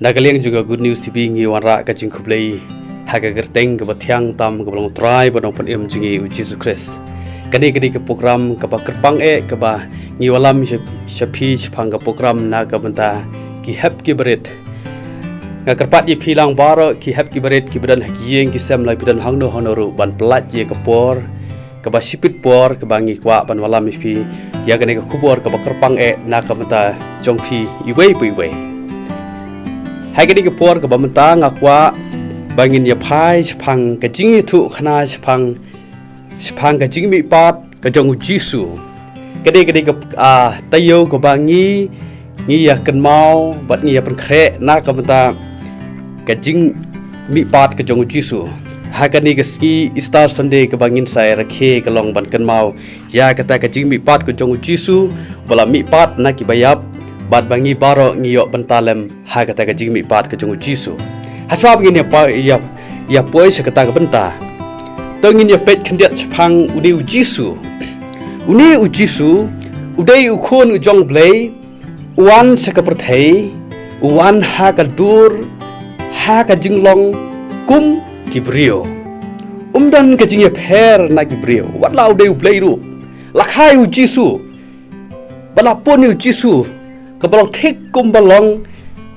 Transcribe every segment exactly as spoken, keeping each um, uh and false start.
Na ka liang jong ka Good News T V ngi wanrah ka jingkhublei ha ka kyrteng kaba thiang tam kaba long Trai bad Nongpynim jong ngi u Jisu Khrist. Kane ka dei ka program kaba kyrpang eh kaba ngi wallam sha, sha phi shaphang ka program na ka bynta ki hep ki barit. Nga kyrpad ïa phi lang baroh ki hep ki barit kiba don ha ki ïing ki sem la phi don hangno hangno ruh ban pynlait ïa ka por kaba shipit por kaba ngi kwah ban wallam ïa phi ïa kane ka khubor kaba kyrpang eh na ka bynta jong phi iwei pa iwei. Ha kane ka por kaba mynta nga kwah ba ngin ïa phai shaphang ka jingïathuh khana shaphang shaphang ka jingmihpat ka jong u Jisu. Ka dei ka dei ka, ah, taïew kaba ngi ngi ïa kynmaw bad ngi ïa pynkhreh na ka bynta ka jingmihpat ka jong u Jisu. Ha kane ka sngi Easter Sunday kaba ngin sa ïa rakhe ka long ban kynmaw ïa kata ka jingmihpat ka jong u Jisu ba la mihpat na kiba ïap bad ba ngi baroh ngi ïoh bynta lem ha kata ka jingmihpat ka jong u Jisu. Hashwa ba ngin ïa pa, ïa, ïa poi sha kata ka bynta, to ngin ïa peit khyndiat shaphang une u Jisu. Une u Jisu u dei u Khun u jong u Blei, u wan sha ka pyrthei, u wan ha ka dur ha ka jinglong kum ki briew. Um don ka jingïapher na ki briew, wat la u dei u Blei ruh. La kha ïa u Jisu, ba la pun ïa u Jisu kaba long thik kumba long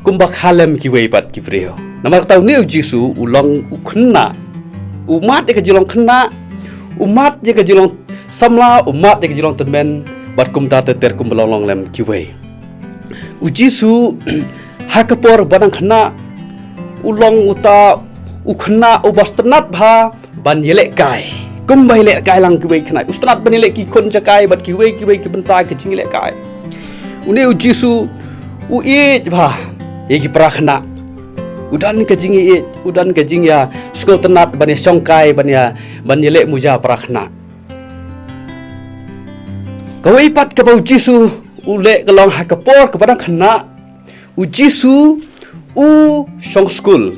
kumba kha lem kiwei pat ki briew. Namar kata une u Jisu u long u khynnah, u mad ïa ka jinglong khynnah, u mad ïa ka jinglong samla, u mad ïa ka jinglong tymmen bad kumta ter ter kumba long long lem kiwei. U Jisu ha ka por ba dang khynnah u long uta u khynnah uba sngewtynnat bha ban ïalehkai. Kumba ïalehkai lang kiwei khynnah, u sngewtynnat ban ïaleh ki khun jaka bad kiwei kiwei ki bynta ki jingïalehkai. Une u Jisu u ïeit bha ïa ki para khynnah. U don ka jingïeit, u don ka jingïa sngewtynnat ban ïa shongkai, ban ïa, ban ïaleh muja para khynnah. Kawei pat kaba u Jisu u leh ka long ha ka por kaba dang khynnah, u Jisu u shong skul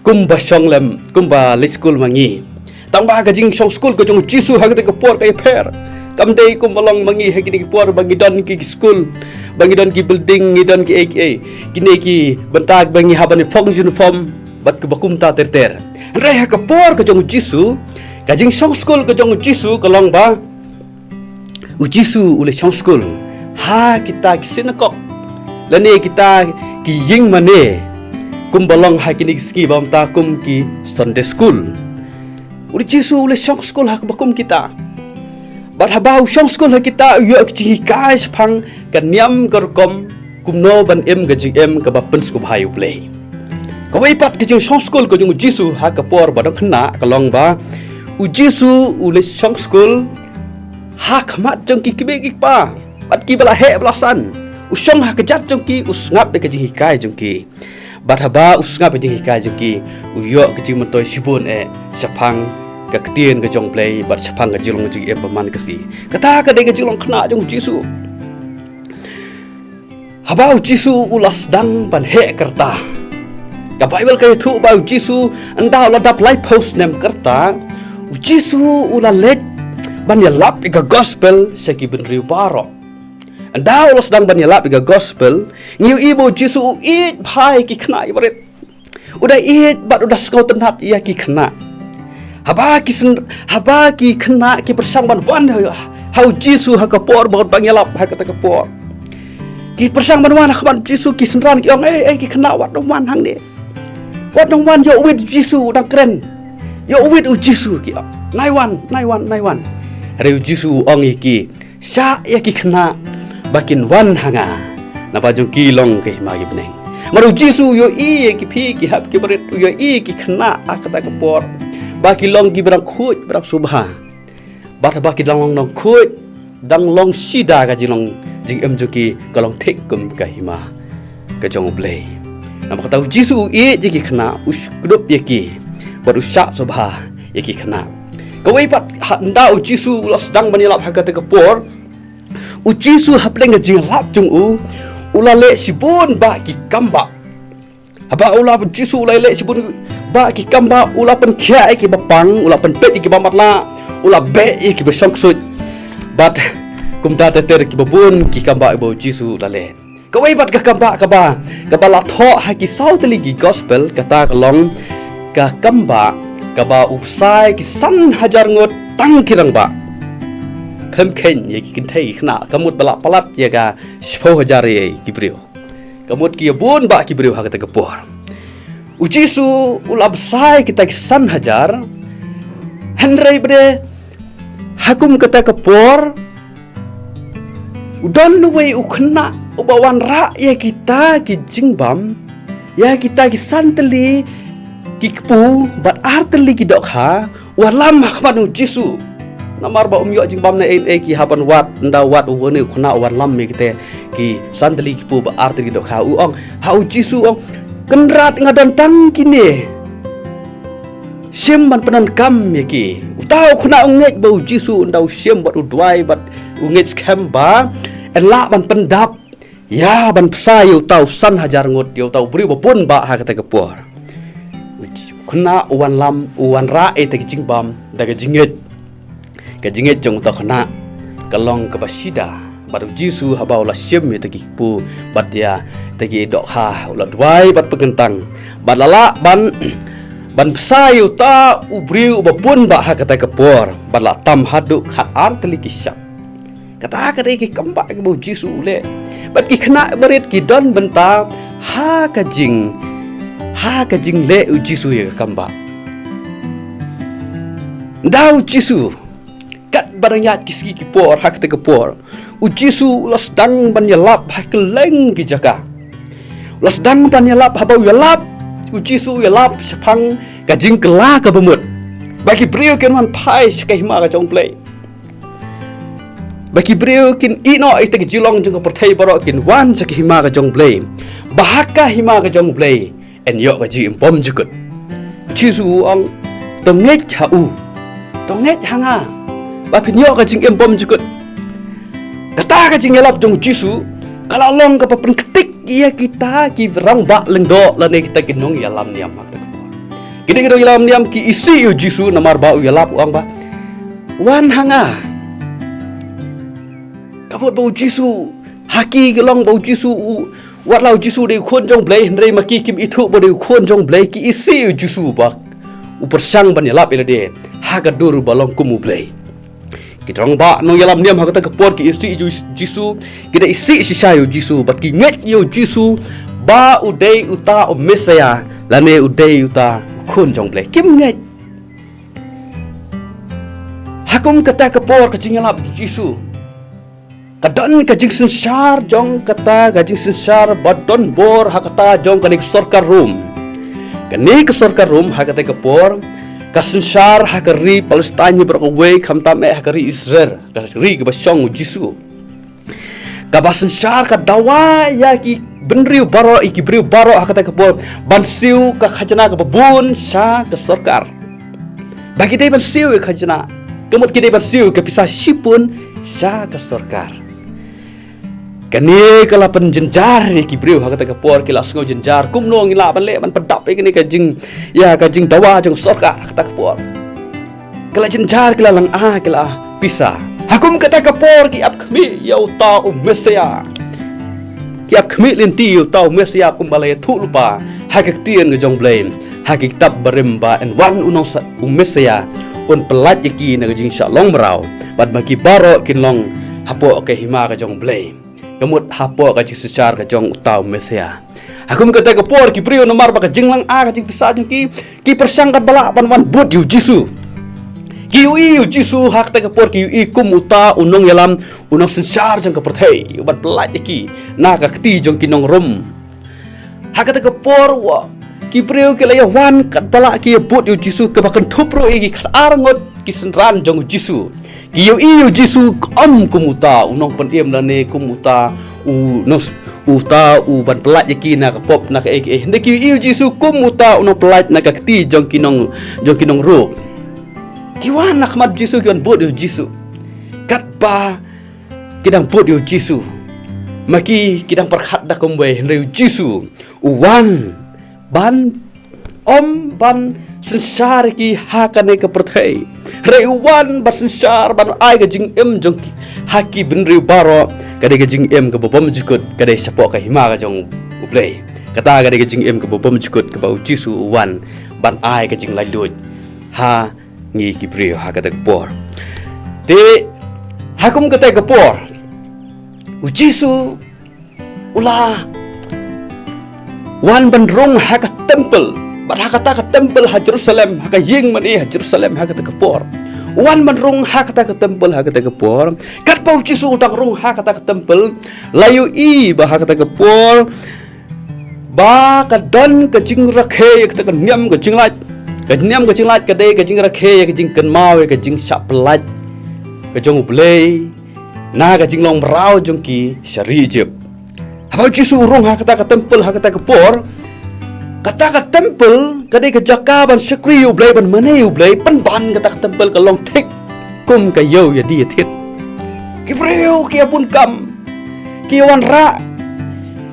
kumba shong lem, kumba leit skul ma ngi. Tang ba ka jingshong skul ka jong u Jisu ha kata ka por ka ïapher. Kam dei kumba long ma ngi ha kine ki por ba ngi don ki, ki skul, ba ngi don ki building, ngi don ki ei ei, kine ki bynta ba ngi hap ban phong uniform bad kiba kumta ter ter. Hynrei ha ka por ka jong u Jisu, ka jingshong skul ka jong u Jisu ka long ba u Jisu u leit shong skul ha kita ki synagog lane kita ki ïing mane, kumba long ha kine ki sngi ba mynta kum ki Sunday school. U Jisu u leit shong skul ha kaba kum kita. Bad haba u shong skul ha kita u ïoh ka jinghikai shaphang ka niam ka rukom kumno ban im ka jingim kaba pynsngewbha ïa u Blei. Kawei pat ka jingshong skul ka jong u Jisu ha ka por ba dang khynnah ka long ba u Jisu u leit shong skul ha khmat jong ki kmie ki kpa bad kiba la heh ba la san. U shong ha ka jait jong ki, u sngap ïa ka jinghikai jong ki. Bad haba u sngap ïa ka jinghikai jong ki, u ïoh ka jingmyntoi shibun eh shaphang ka ktien ka jong u Blei bad shaphang ka jinglong jingim ba man ka sngi. Kata ka dei ka jinglong khynnah jong u Jisu. Haba u Jisu u la sdang ban heh ka rta, ka Baibl ka ïathuh ba u Jisu ynda u la dap laiphew snem ka rta, u Jisu u la leit ban ïalap ïa ka gospel sha ki bynriew baroh. Ynda u la sdang ban ïalap ïa ka gospel, ngi ïohi ba u Jisu u ïeit bha ïa ki khynnah ïa barit. U da ïeit bad u da sngewtynnat ïa ki khynnah. Haba ki syn-, haba ki khynnah ki pyrshang ban wan ha, ha u Jisu ha ka por ba u dang ïalap ha kata ka por, ki pyrshang ban wan ha khmat u Jisu, ki synran ki ong, "Ei, ei, ki khynnah, wat dang wan hangne. Wat dang wan, ïoh wit u Jisu u dang kren. Ïoh wit u Jisu," ki ong. "Nai wan, nai wan, nai wan." Hynrei u Jisu u ong ïa ki, "Shah ïa ki khynnah ba kin wan ha nga, naba jong ki long ka hima ki bneng." Namar u Jisu u ïohi ïa ki phi ki hep ki barit, u ïohi ïa ki khynnah ha kata ka por ba ki long kiba dang khuid, ba dang sngewbha. Bad haba ki dang long nongkhuid, dang long shida, ka jinglong jingim jong ki ka long thik kum ka hima ka jong u Blei. Namar kata u Jisu u ïeit ïa ki khynnah, u kdup ïa ki bad u shah sngewbha ïa ki khynnah. Kawei pat, ha, ynda u Jisu u la sdang ban ïalap ha kata ka por, u Jisu hapdeng ka jingïalap jong u, u la leh shibun bah ki kam bah. Haba u la, u Jisu u la leh shibun bah ki kam bah, u la pynkhiah ïa kiba pang, u la pynpeit ïa kiba matlah, u la beh ïa kiba shongksuid. Bad kumta ter ter kiba bun ki kam bah ba u Jisu u la leh. Kawei pat ka kambah kaba, kaba la thoh ha ki saw tylli ki gospel, kata ka long ka kambah kaba u bsa ïa ki san hajar ngut tang ki rangbah. Khlem kheiñ ïa ki kynthei ki khynnah, ka mut ba la palat ïa ka shiphew hajar ïa ki briew. Ka mut ki ïa bun bah ki briew ha kata ka por. U Jisu u la bsa ïa kita ki san hajar, hynrei ba dei ha kum kata ka por, u don uwei u khynnah uba wanrah ïa kita ki jingbam, ïa kita ki san tylli ki kpu bad ar tylli ki dohkha, u wallam ha khmat u Jisu. Namar ba um ïoh jingbam ne ei ei ki hap ban wad, ynda wad u, une u khynnah u wallam ïa kita ki san tylli ki kpu bad ar tylli ki dohkha. U ong ha u Jisu, u ong, Kynrad, nga don tang kine. Shim ban pyndonkam ïa ki. Uta u khynnah u ngeit ba u Jisu, ynda u shim bad u duwai bad u ngeit skhem ba yn lah ban pyndap ïa ban bsa ïa uta u san hajar ngut, ïa uta u briew ba bun bah ha kata ka por. U khynnah u wallam, u wanrah ïa kita ki jingbam da ka jingngeit. Ka jingngeit jong uta u khynnah ka long kaba shida. Bad u Jisu haba u la shim ïa kita ki kpu bad ïa kita ki dohkha, u la duwai bad pynkyntang bad la lah ban, ban bsa ïa uta u briew uba bun bah ha kata ka por, bad la tam haduh khat ar tylli ki shap. Kata ka dei ki kambah kiba u Jisu u leh. Bad ki khynnah barit ki don bynta ha ka jing, ha ka jingleh u Jisu ïa ka kambah. Ynda u Jisu, katba dang ïaid ki sngi ki por ha kata ka por, u Jisu u la sdang ban ïalap ha kylleng ki jaka. U la sdang ban ïalap, haba u ïalap, u Jisu u ïalap shaphang ka jingkylla kaba mut, ba ki briew kin wan phai sha ka hima ka jong U Blei. Ba ki briew kin ïehnoh ïa kita ki jinglong jong ka pyrthei baroh, kin wan sha ka hima ka jong U Blei. Ba ha ka hima ka jong U Blei yn ïoh ka jingim bymjukut. U Jisu u ong, to ngeit ha u. To ngeit ha nga. Ba phin ïoh ka jingim bymjukut. Kata ka jingïalap jong u Jisu ka la long kaba pynktik ïa kita ki rangbah lyngdoh lane kita ki nongïalam niam ha kata ka por. Kita ki nongïalam niam ki isih ïa u Jisu namar ba u ïalap, u ong ba, wan ha nga. Ka mut ba u Jisu, ha ki ka long ba u Jisu u, wat la u Jisu u dei u Khun jong U Blei, hynrei ma ki kim ithuh ba u dei u Khun jong U Blei, ki isih ïa u Jisu ba u pyrshang ban ïalap ïa lade ha ka dur ba long kum U Blei. Ki rangbah nongïalam niam ha kata ka por ki isih ïa u Jisu, ki da isih shisha ïa u Jisu, bad ki ngeit ïa u Jisu ba u dei uta u Messaïah, lane u dei uta u Khun jong U Blei. Kim ngeit. Ha kum kata ka por ka jingïalap jong u Jisu, ka don ka jingsynshar jong kata, ka jingsynshar ba don bor ha kata jong kane ka sorkar Rom. Kane ka sorkar Rom ha kata ka por ka synshar ha ka ri Palestine hi baroh kawei, khamtam eh ha ka ri Israel, ka ri kaba shong u Jisu. Kaba synshar ka dawa ïa ki bynriew baroh, ïa ki briew baroh ha kata ka por, ban siew ka khajna kaba bun sha ka sorkar. Ba ki dei ban siew ïa ka khajna, ka mut ki dei ban siew ïa ka pisa shipun sha ka sorkar. Kane ka la pynjynjar ïa ki briew ha kata ka por, ki la sngew jynjar, kumno ngi lah ban leh ban pyndap ïa kane ka jing, ïa ka jingdawa jong sorkar ha kata ka por. Ki la jynjar, ki la langa, ki la pisa. Ha kum kata ka por ki ap khmih ïa uta u Messaïah. Ki ap khmih lynti ïa uta u Messaïah kumba la ïathuh lypa ha ka ktien ka jong U Blei, ha ka kitab barim, ba yn wan u nongsa-, u Messaïah, un pyllait ïa ki na ka jingshah long mraw, bad ba ki baroh kin long hapoh ka hima ka jong U Blei. Ka mut hapoh ka jingsynshar ka jong uta u Messaïah. Ha kum kata ka por ki briew namar ba ka jinglanga, ka jingpisa jong ki, ki pyrshang katba lah ban wan bud ïa u Jisu. Ki ïohi ïa u Jisu ha kata ka por, ki ïohi kum uta u nongïalam, u nongsynshar jong ka pyrthei, u ban pyllait ïa ki na ka kti jong ki nong Rom. Ha kata ka por wat ki briew ki la ïa wan katba lah ki ïa bud ïa u Jisu, kaba kynthup ruh ïa ki khatar ngut ki synran jong u Jisu. Ki ïohi ïa u Jisu ym kum uta u nongpynim lane kum uta u nong, uta u ban pyllait ïa ki na ka pop, na kaei kaei. Hynrei ki ïohi ïa u Jisu kum uta u nongpyllait na ka kti jong ki nong, jong ki nong Rom. Ki wan ha khmat u Jisu, ki wan bud ïa u Jisu. Katba ki dang bud ïa u Jisu, ma ki, ki dang pyrkhat da kumwei, hynrei u Jisu u wan ban, ym ban synshar ïa ki ha kane ka pyrthei. Hynrei u wan ban synshar, ban ai ka jingim jong ki ha ki bynriew baroh ka dei ka jingim kaba bymjukut, ka dei shapoh ka hima ka jong U Blei. Kata ka dei ka jingim kaba bymjukut kaba U Jisu u wan ban ai ka jinglaitluid ha ngi ki briew ha kata ka por. Te ha kum kata ka por U Jisu u la wan ban rung ha ka temple, bad ha kata ka temple ha Jerusalem, ha ka ïing mane ha Jerusalem ha kata ka por. U wan ban rung ha kata ka temple ha kata ka por. Katba U Jisu u dang rung ha kata ka temple, la ïohi ba ha kata ka por ba ka don ka jingrakhe ïa kata ka niam ka jinglait. Ka niam ka jinglait ka dei ka jingrakhe ïa ka jingkynmaw ïa ka jingshah pyllait ka jong U Blei na ka jinglong mraw jong ki sha ri Egypt. Haba U Jisu u rung ha kata ka temple ha kata ka por, kata ka temple ka dei ka jaka ban shakri ïa U Blei, ban mane ïa U Blei. Pynban kata ka temple ka long thik kum ka ïew ïa die ïa thied. Ki briew ki ïa bun kam, ki ïa wanrah,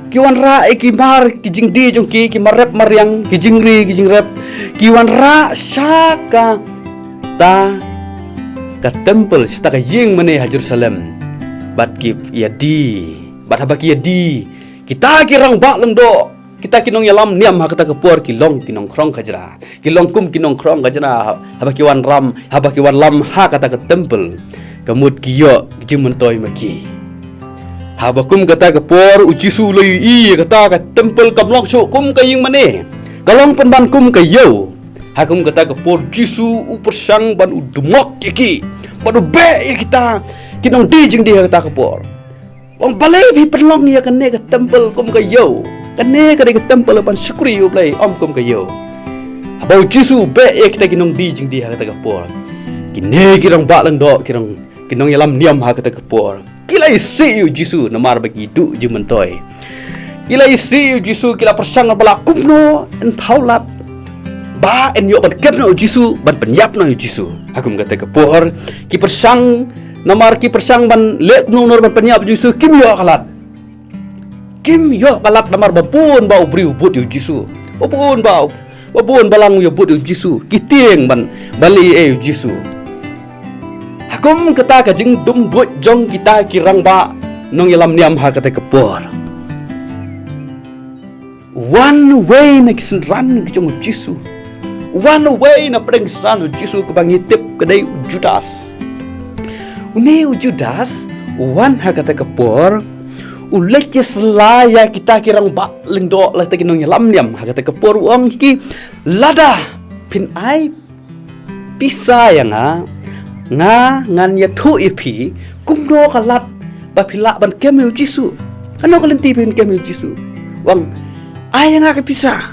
ki wanrah ïa ki mar ki jingdie jong ki, ki mar rep mar riang, ki jingri ki jingrep, ki wanrah sha kata ka temple, sha kata ka ïing mane ha Jerusalem. Bad ki ïa die, bad haba ki ïa die, kita ki rangbah lyngdoh, kita ki nongïalam niam ha kata ka por ki long ki nongkhrong khajra. Ki long kum ki nongkhrong khajra, haba ki wanrah, haba ki wanlam ha kata ka temple, ka mut ki ïoh ki jingmyntoi ma ki. Haba kum kata ka por U Jisu u la ïohi ïa kata ka temple kam long shuh kum ka ïing mane, ka long pynban kum ka ïew. Ha kum kata ka por U Jisu u pyrshang ban u dmok ïa ki, ban u beh ïa kita ki nongdie jingdie ha kata ka por. Ong, balei phi pynlong ïa kane ka temple kum ka ïew? Kane ka dei ka temple ban shakri ïa U Blei, ym kum ka ïew. Haba U Jisu u beh ïa kita ki nongdie jingdie ha kata ka por, kine ki rangbah lyngdoh, ki nong, ki nongïalam niam ha kata ka por, ki la isih ïa U Jisu namar ba ki duh jingmyntoi. Ki la isih ïa U Jisu, ki la pyrshang ba la kumno yn thaw lad ba yn ïoh ban kem noh ïa U Jisu, ban pynïap noh ïa U Jisu. Ha kum kata ka por ki pyrshang, namar ki pyrshang ban leh kumno kumno ban pynïap ïa U Jisu, kim ïoh ka lad. Kim ïoh ka lad namar ba bun ba u briew u bud ïa U Jisu. Ba bun ba, ba bun balang ïa bud ïa U Jisu. Ki tieng ban, ban leh ei U Jisu. Ha kum kata ka jingdum buit jong kita ki rangbah nongïalam niam ha kata ka por, wan uwei na ki synran ki jong U Jisu. Wan uwei na pdeng ki synran U Jisu kaba ngi tip ka dei u Judas. Une u Judas u wan ha kata ka por, u leit ïasylla ïa kita ki rangbah lyngdoh lane kita ki nongïalam niam ha kata ka por, u ong ïa ki, lada phin ai pisa ïa nga, nga ngan ïathuh ïa phi kumno ka lad ba phi lah ban kem ïa U Jisu. Hano ka lynti phin kem ïa U Jisu? U ong, ai ïa nga ka pisa.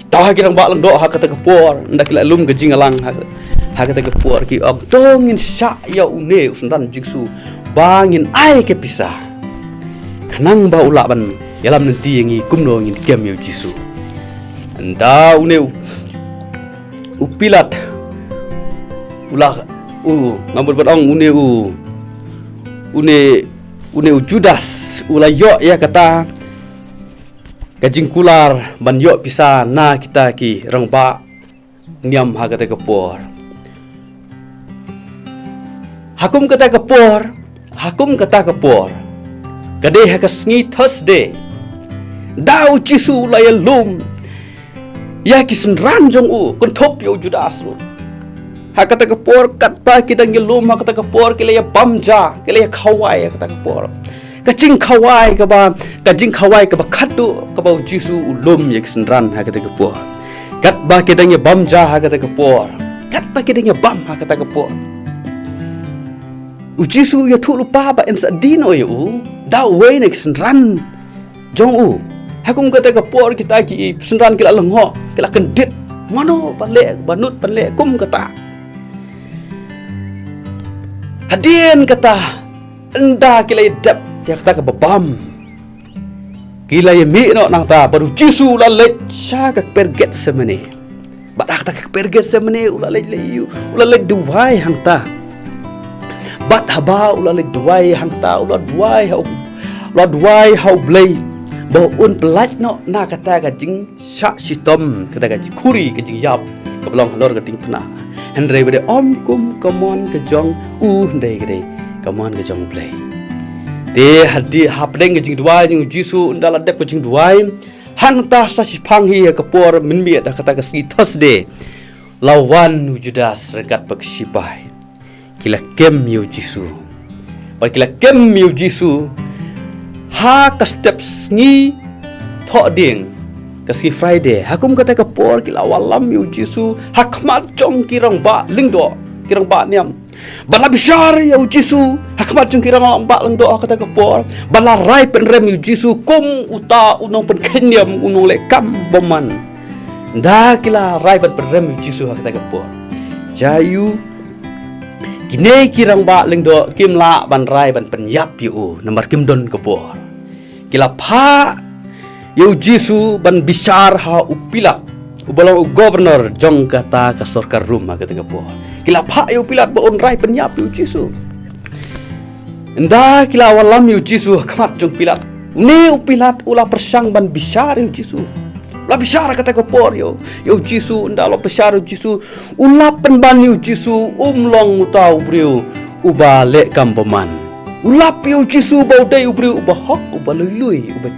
Kita ki rangbah lyngdoh ha kata ka por, ynda ki la lum ka jingïalang ha, ha kata ka por, ki ong, to ngin shah ïa une u synran jingsu ba ngin ai ka pisa, khnang ba u lah ban ïalam lynti ïa ngi kumno ngin kem ïa U Jisu. Ynda une u, u Pilat u la, u, nga mut ban ong une u, une, une u Judas u la ïoh ïa kata ka jingkular ban ïoh pisa na kita ki rangbah niam ha kata ka por. Ha kum kata ka por, ha kum kata ka por, ka dei ha ka sngi Thursday, da U Jisu u la ïalum ïa ki synran jong u, kynthup ïa u Judas ruh. Ha kata ka por, katba ki dang ïalum ha kata ka por, ki la ïa bam ja, ki la ïa khawai ha kata ka por. Ka jingkhawai kaba, ka jingkhawai kaba khatduh kaba U Jisu u lum ïa ki synran ha kata ka por. Katba ki dang ïa bam ja ha kata ka por, katba ki dang ïa bam ha kata ka por, U Jisu u ïathuh lypa ba yn sa die noh ïa u da uwei na ki synran jong u. Ha kum kata ka por kita ki synran ki la lyngngoh, ki la kyndit. Mano ban leh, ba nud ban leh kum kata. Hadien kata, ynda ki la ïa dep ïa kata kaba bam, ki la ïa mih noh nangta, bad U Jisu u la leit sha ka kper Getsemane. Bad ha kata ka kper Getsemane u la leit leit, u la leit duwai hangta. Bad haba u la leit duwai hangta, u la duwai ha u, u la duwai ha U Blei ba un pyllait noh na kata ka jingshah shitom, kata ka jingkhuri, ka jingïap kaba long halor ka diengphna. Hynrei ba dei ym kum ka mon ka jong u, hynrei ka dei ka mon ka jong U Blei. Te hadien hapdeng ka jingduwai jong u Jisu, ynda la dep ka jingduwai, hangta sa shiphang hi ha ka por mynmiet ha kata ka sngi Thursday, la wan u Judas ryngkat bad ki sipai. Ki la kem ïa u Jisu. Bad ki la kem ïa u Jisu ha ka step sngi Thohdieng, ka sngi Friday. Ha kum kata ka por ki la wallam ïa u Jisu ha khmat jong ki rangbah lyngdoh, ki rangbah niam. Ba la bishar ïa u Jisu ha khmat jong ki rangbah lyngdoh ha kata ka por. Ba la rai pynrem ïa u Jisu kum uta u nongpynkheiñ niam, u nongleh kam bymman. Ynda ki la rai ban pynrem ïa u Jisu ha kata ka por, ïa u, kine ki rangbah lyngdoh kim lah ban rai ban pynïap ïa u namar kim don ka bor. Ki la phah ïa u Jisu ban bishar ha u Pilat, uba long u governor jong kata ka sorkar Rom ha kata ka por. Ki la phah ïa u Pilat ba un rai pynïap ïa u Jisu. Ynda ki la wallam ïa u Jisu ha khmat jong u Pilat, une u Pilat u la pyrshang ban bishar ïa u Jisu. U la bishar ha kata ka por ïa u, ïa u Jisu, ynda u la bishar ïa u Jisu, u la pynban ïa u Jisu um long uta u briew uba leh kam bymman. U la lap ïa u Jisu ba u dei u briew uba hok, uba lui lui, uba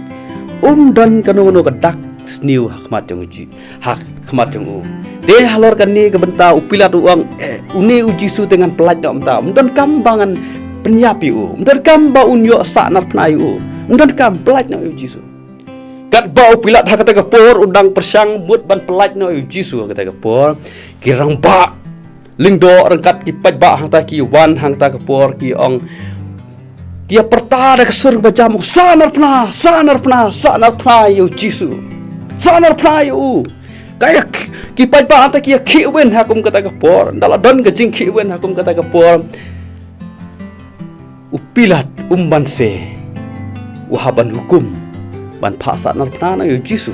um don kano kano ka dak sniew ha khmat jong u Ji-, ha khmat jong u. Te halor kane ka bynta u Pilat u ong, eh, une u Jisu te ngan pyllait noh mynta. Ym don kam ba ngan pynïap ïa u. Ym don kam ba un ïoh sah narphna ïa u. Ym don kam, pyllait noh ïa u Jisu. Katba u Pilat ha kata ka por u dang pyrshang mut ban pyllait noh ïa u Jisu ha kata ka por, ki rangbah lyngdoh ryngkat ki paidbah hangta ki wan hangta ka por ki ong, ki ïa pyrta da ka sur kaba jam, ong, "Sah narphna, sah narphna, sah narphna ïa u Jisu. Sah narphna ïa u." Ka ïa k-, ki paidbah hangta ki ïa khih win ha kum kata ka por. Ynda la don ka jingkhih win ha kum kata ka por, u Pilat um banse u hap ban hukum ban phah sah narphna noh ïa u Jisu.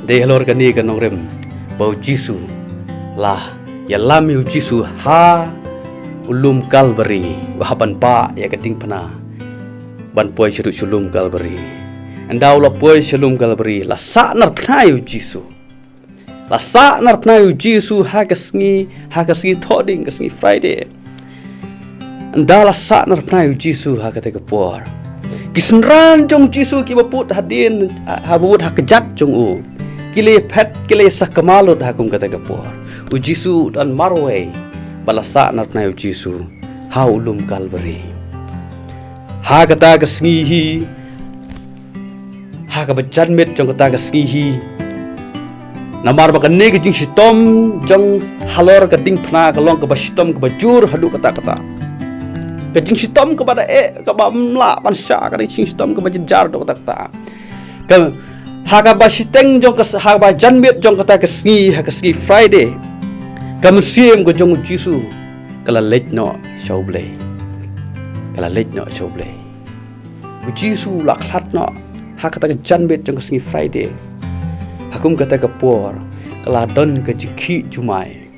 Dei halor kane ka nongrim ba u Jisu la ïalam ïa u Jisu ha u lum Kalbari, u hap ban bah ïa ka diengphna ban poi shaduh sha u lum Kalbari. Ynda u la poi sha u lum Kalbari, la sah narphna ïa u Jisu. La sah narphna ïa u Jisu ha ka sngi, ha ka sngi Thohdieng, ka sngi Friday. Ynda la sah narphna ïa u Jisu ha kata ka por, ki synran jong u Jisu kiba bud hadien, ha, ha bud ha kjat jong u, ki la ïa phet, ki la ïa sakma lut ha kum kata ka por. U Jisu u don marwei ba la sah narphna ïa u Jisu ha u lum Kalbari. Ha kata ka sngi hi, ha kaba janmiet jong kata ka sngi hi, namar ba kane ka jingshitom jong halor ka diengphna ka long kaba shitom kaba jur haduh katta katta. Ka jingshitom kaba da eh, kaba ym lah ban shah, ka dei jingshitom kaba jynjar haduh katta katta. Ka, ha kaba shiteng jong ka, ha kaba janmiet jong kata ka sngi, ha ka sngi Friday, ka mynsiem ka jong u Jisu ka la leit noh sha U Blei. Ka la leit noh sha U Blei. U Jisu u la khlad noh ha kata ka janmiet jong ka sngi Friday. Ha kum kata ka por, ka la don ka jingkhih jumai.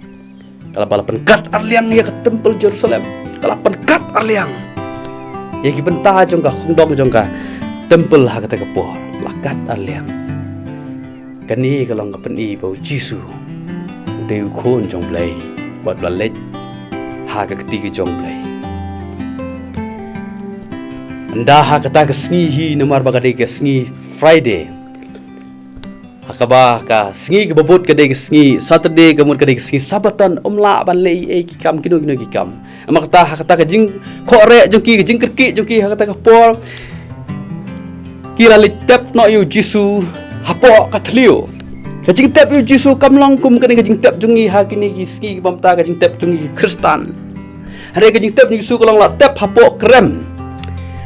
Ka la ba la pynkat arliang ïa ka templ Jerusalem. Ka la pynkat arliang ïa ki bynta jong ka khongdong jong ka templ ha kata ka por. La kat arliang. Kane ka long ka pyni ba u Jisu u dei u Khun jong U Blei, bad u la leit ha ka kti ka jong U Blei. Ynda ha kata ka sngi hi, namar ba ka dei ka sngi Friday, ha kaba ka sngi kaba bud ka dei ka sngi Saturday, ka mut ka dei ka sngi Sabbaton, ym lah ban leh ei ei ki kam, kino kino ki kam. Namar kata, ha kata ka jingkhohreh jong ki, ka jingkyrkieh jong ki ha kata ka por, ki la leit tep noh ïa u Jisu hapoh ka thliew. Ka jingtep ïa u Jisu kam long kum kane ka jingtep jong ngi ha kine ki sngi kiba mynta, ka jingtep jong ngi ki Khristan. Hynrei ka jingtep jong u Jisu ka long la tep hapoh krem.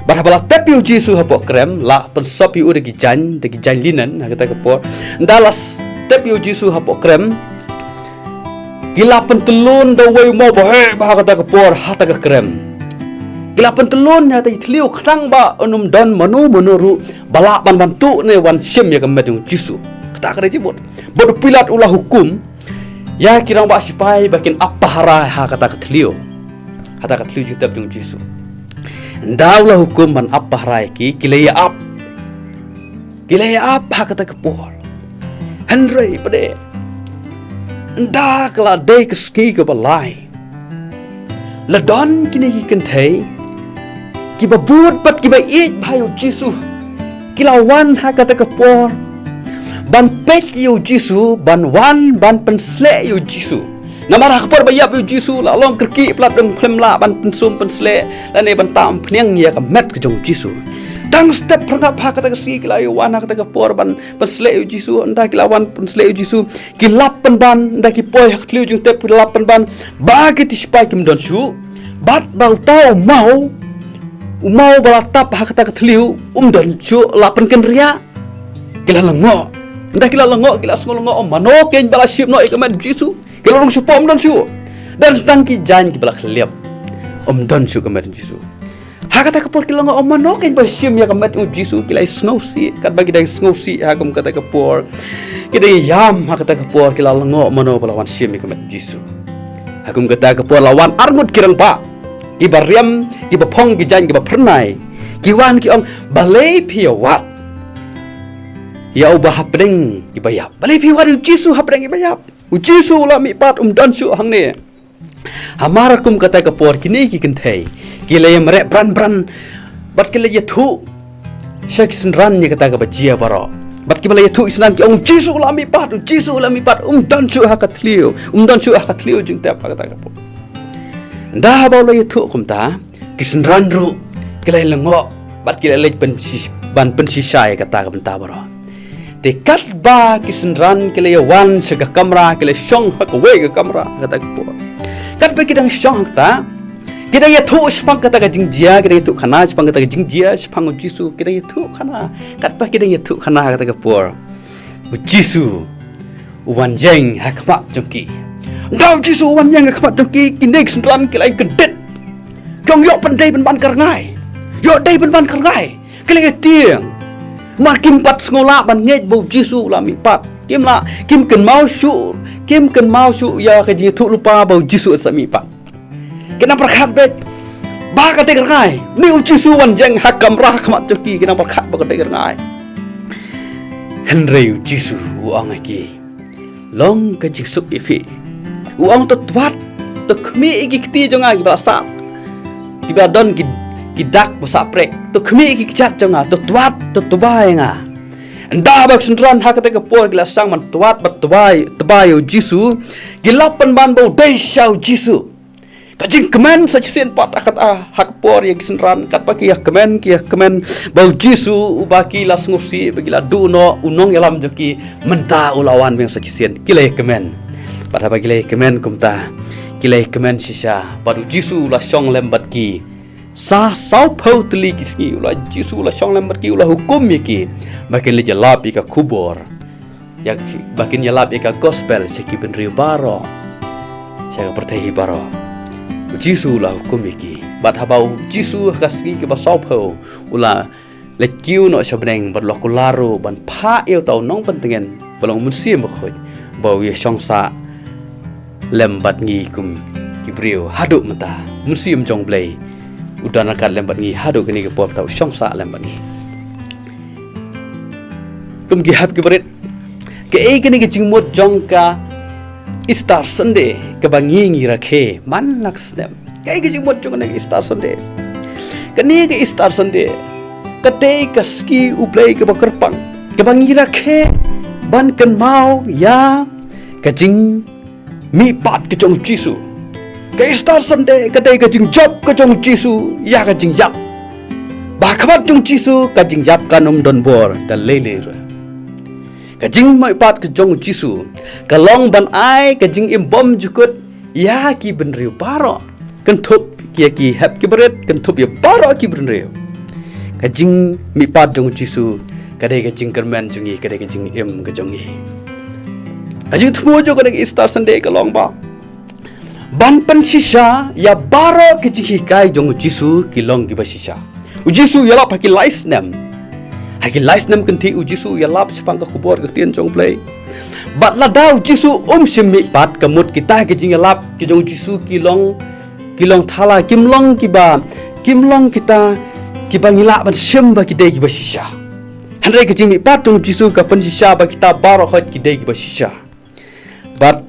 Bad haba la tep ïa u Jisu hapoh krem, la pynsop ïa u da ki jaiñ, da ki jaiñ linen ha kata ka por. Ynda la s-, tep ïa u Jisu hapoh krem, ki la pyntyllun da uwei u maw baheh bha ha kata ka por ha kata ka krem. Ki la pyntyllun ha kata ka thliew khnang ba un ym don mano mano ruh ba lah ban wan tuh ne wan shim ïa ka met jong u Jisu. Kata ka dei jingmut. Bad u Pilat u la hukum ïa ki rangbah sipai ba kin ap pahara ha kata ka thliew. Ha kata ka thliew jingtep jong u Jisu. Ynda u la hukum ban ap pahara ïa ki, ki la ïa ap. Ki la ïa ap ha kata ka por. Hynrei pat de, ynda ka la dei ka sngi kaba lai, la don kine ki kynthei kiba bud bad kiba ïeit bha ïa u Jisu, ki la wan ha kata ka por ban peit ïa u Jisu, ban wan ban pynsleh ïa u Jisu. Namar ha ka por ba ïap ïa u Jisu la long kyrkieh palat, ym khlem lah ban pynsum pynsleh lane ban tam phniang ïa ka met ka jong u Jisu. Tang step pyrngap ha kata ka sngi ki la ïa wan ha kata ka por ban pynsleh ïa u Jisu, ynda ki la wan pynsleh ïa u Jisu, ki lap pynban, ynda ki poi ha ka thliew jingtep ki lap pynban ba kitei ki sipai kim don shuh, bad ba uta u maw, u maw ba la tap ha kata ka thliew um don shuh, la pynkynriah. Ki la lyngngoh. Ynda ki la lyngngoh ki la sngew lyngngoh, oh, mano keiñ ba la shim noh ïa ka met u Jisu. Ki la rung shapoh, um don shuh. Don tang ki jaiñ kiba la khyllep. Um don shuh ka met u Jisu. Ha kata ka por ki la lyngngoh, oh, mano keiñ ba shim ïa ka met u Jisu, ki la ïa sngewsih. Katba ki dang sngewsih ha kum kata ka por, ki dang ïam ha kata ka por, ki la lyngngoh mano ba la wan shim ïa ka met u Jisu. Ha kum kata ka por la wan arngut ki rangbah, kiba riam, kiba phong, ki jaiñ, kiba phyrnai. Ki wan ki ong, balei phi ïa wad ïa uba hapdeng kiba ïap? Balei phi wad ïa u Jisu hapdeng kiba ïap? U Jisu u la mihpat, um don shuh hangne. Hamar kum kata ka por kine ki kynthei ki la ïa mareh bran bran bad ki la ïathuh sha ki synran ïa kata kaba jia baroh. Bad kiba la ïathuh ki synran ki ong, u Jisu u la mihpat, u Jisu u la mihpat, um don shuh ha ka thliew, um don shuh ha ka thliew jingtep ha kata ka por. Ynda haba u la ïathuh kumta, ki synran ruh ki la ïa lyngngoh bad ki la leit pynshi-, ban pynshisha ïa kata ka bynta baroh. Te katba ki synran ki la ïa wan sha ka kamra, ki la shong ha kawei ka kamra ha kata ka por. Katba ki dang shong ha kata, ki dang ïathuh shaphang kata ka jingjia, ki dang ïathuh khana shaphang kata ka jingjia shaphang u Jisu, ki dang ïathuh khana. Katba ki dang ïathuh khana ha kata ka por, u Jisu u wan ïeng ha khmat jong ki. Ynda u Jisu u wan ïeng ha khmat jong ki, kine ki synran ki la ïa kyndit. Ki ong, ïoh pyn dei pynban ka rngai. Ïoh dei pynban ka rngai. Ki la ïa tieng. Namar kim pat sngewlah ban ngeit ba u Jisu u la mihpat. Kim lah, kim kynmaw shuh, kim kynmaw shuh ïa ka jingïathuhlypa ba u Jisu un sa mihpat. Ki nang pyrkhat beit ba ka dei ka rngai. Une u Jisu wan ïeng ha kamra ha khmat jong ki, ki nang pyrkhat ba ka dei ka rngai. Hynrei u Jisu u ong ha ki, long ka jingsuk ïa phi. U ong, to twad, to khmih ïa ki kti jong nga kiba la sah, kiba don ki, ki dak ba sah prek. To khmih ïa ki kjat jong nga, to twad, to tba ïa nga. Ynda ba ki synran ha kata ka por ki la sdang ban twad bad tba, tba ïa u Jisu, ki lap pynban ba u dei shisha u Jisu. Ka jingkmen sa shisien pat ha kata, ha ka por ïa ki synran, katba ki ïa kmen, ki ïa kmen ba u Jisu uba ki la sngewsih ba ki la duh noh, u nongïalam jong ki, mynta u la wan biang sa shisien, ki la ïa kmen. Bad haba ki la ïa kmen kumta, ki la ïa kmen shisha bad u Jisu u la shong lem bad ki. Sa sawphew tylli ki sngi u la, Jisu u la shong lem bad ki, u la hukum ïa ki ba kin leit ïalap ïa ka khubor, ïa ki, ba kin ïalap ïa ka gospel sha ki bynriew baroh, sha ka pyrthei baroh. U Jisu u la hukum ïa ki. Bad haba u Jisu ha ka sngi kaba sawphew u la leit kiew noh sha bneng bad u la kular ruh ban phah ïa uta u nongpyntngen ba long u Mynsiem Bakhuid ba u ïashong sah lem bad ngi kum ki briew haduh mynta. U Mynsiem jong u Blei u don ryngkat lem bad ngi haduh kane ka por, uta u shong sah lem bad ngi. Kum ki hep ki barit, kaei kane ka jingmut jong ka Easter Sunday kaba ngi, ngi rakhe man la ka snem? Kaei ka jingmut jong kane ka Easter Sunday? Kane ka Easter Sunday ka dei ka sngi U Blei kaba kyrpang, kaba ngi rakhe ban kynmaw ïa ka jingmihpat ka jong u Jisu. Ka Easter Sunday ka dei ka jingjop ka jong u Jisu ïa ka jingïap. Ba ha khmat jong u Jisu ka jingïap kan ym don bor da lei lei ruh. Ka jingmihpat ka jong u Jisu ka long ban ai ka jingim bym jukut ïa ki bynriew baroh, kynthup ïa ki hep ki barit, kynthup ïa baroh ki bynriew. Ka jingmihpat jong u Jisu ka dei ka jingkyrmen jong ngi, ka dei ka jingim ka jong ngi. Ka jingthmu jong kane ka Easter Sunday ka long ba ban pynshisha ïa baroh ki jinghikai jong u Jisu ki long kiba shisha. U Jisu u ïalap ha ki lai snem. Ha ki lai snem kynthih u Jisu u ïalap shaphang ka khubor ka ktien jong U Blei. Bad lada u Jisu um shym mihpat, ka mut kita ki jingïalap ki jong u Jisu ki long, ki long thala, kim long kiba, kim long kita kiba ngi lah ban shim ba ki dei kiba shisha. Hynrei ka jingmihpat jong u Jisu ka pynshisha ba kita baroh hoid ki dei kiba shisha. Bad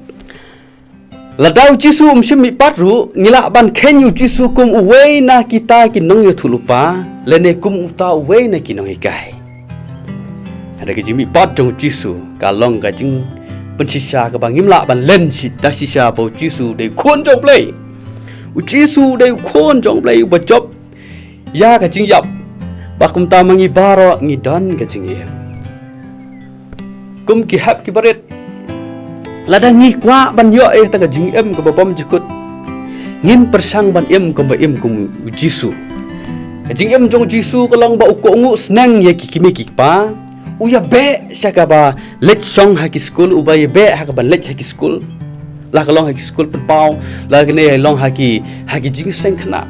Lada u Jisu um shym mihpat ruh, ngi lah ban kheiñ ïa u Jisu kum uwei na kita ki nongïathuhlypa, lane kum uta uwei na ki nonghikai. Hynrei ka jingmihpat jong u Jisu ka long ka jingpynshisha kaba ngim lah ban len shi-, da shisha ba u Jisu u dei u Khun jong u Blei. U Jisu u dei u Khun jong u Blei uba jop ïa ka jingïap. Bad kumta ma ngi baroh ngi don ka jingim. Kum ki hep ki barit, lada ngi kwah ban ïoh ïa kata ka jingim kaba bymjukut, ngin pyrshang ban im kumba im kum u Jisu. Ka jingim jong u Jisu ka long ba u kohnguh sneng ïa ki kmie ki kpa. U ïabeh sha kaba leit shong ha ki skul, uba ïabeh ha kaba leit ha ki skul. La ka long ha ki skul pynpaw, la kane long ha ki, ha ki jingseng khynnah.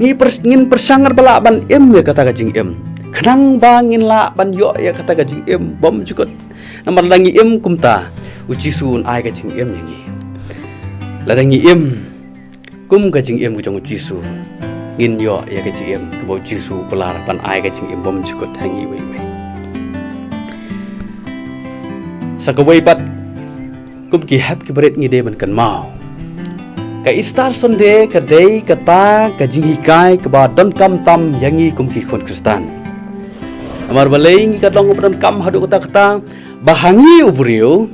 Ngi pyr-, ngin pyrshang ngan ba lah ban im ïa kata ka jingim, khnang ba ngin lah ban ïoh ïa kata ka jingim bymjukut. Namar lada ngi im kumta, u Jisu un ai ka jingim ïa ngi. Lada ngi im kum ka jingim ka jong u Jisu, ngin ïoh ïa ka jingim kaba u Jisu u kular ban ai ka jingim bymjukut ha ngi iwei iwei. Sa kawei pat, kum ki hep ki barit ngi dei ban kynmaw, ka Easter Sunday ka dei kata ka jinghikai kaba donkam tam ïa ngi kum ki khun Khristan. Namar balei ngi ka long ba donkam haduh katta katta, ba ha ngi u briew,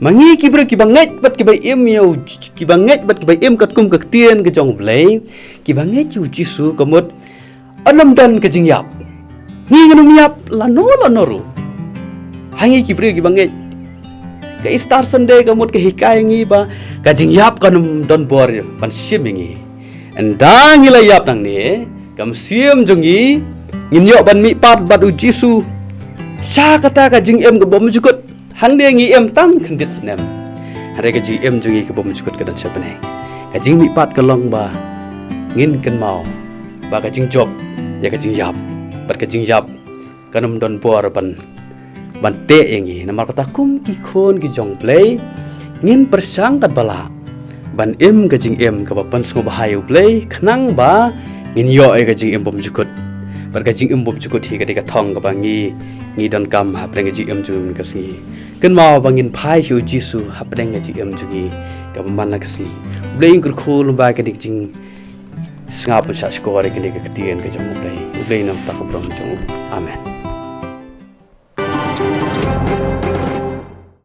ma ngi ki briew kiba ngeit bad kiba im ïa u J-, kiba ngeit bad kiba im katkum ka ktien ka jong u Blei, kiba ngeit ïa u Jisu ka mut ym don ka jingïap. Ngi ngin ym ïap lano lano ruh. Ha ngi ki briew kiba ngeit, ka Easter Sunday ka mut ka hikai ngi ba ka jingïap kam don bor ban shim ïa ngi. Ynda ngi la ïap nangne, ka mynsiem jong ngi, ngin ïoh ban mihpat bad u Jisu sha kata ka jingim kaba bymjukut. Hangne ngi im tang khyndiat snem, hynrei ka jingim jong ngi kaba bymjukut ka don sha bneng. Ka jingmihpat ka long ba ngin kynmaw ba ka jingjop ïa ka jingïap, bad ka jingïap kam don bor ban, ban teh ïa ngi. Namar kata kum ki khun ki jong u Blei, ngin pyrshang katba lah ban im ka jingim kaba pynsngewbha ïa u Blei, khnang ba ngin ïoh ïa ka jingim bymjukut. Bad ka jingim bymjukut hi ka dei ka thong kaba ngi, ngi donkam hapdeng ka jingim jong ngi ka sngi. Kynmaw ba ngin phai sha u Jisu hapdeng ka jingim jong ngi kaba man la ka sngi. U Blei un kyrkhu lyngba kane ka jingsngap, un shahshkor ïa kane ka ktien ka jong u Blei. U Blei un nang tang ka burom jong u. Amen.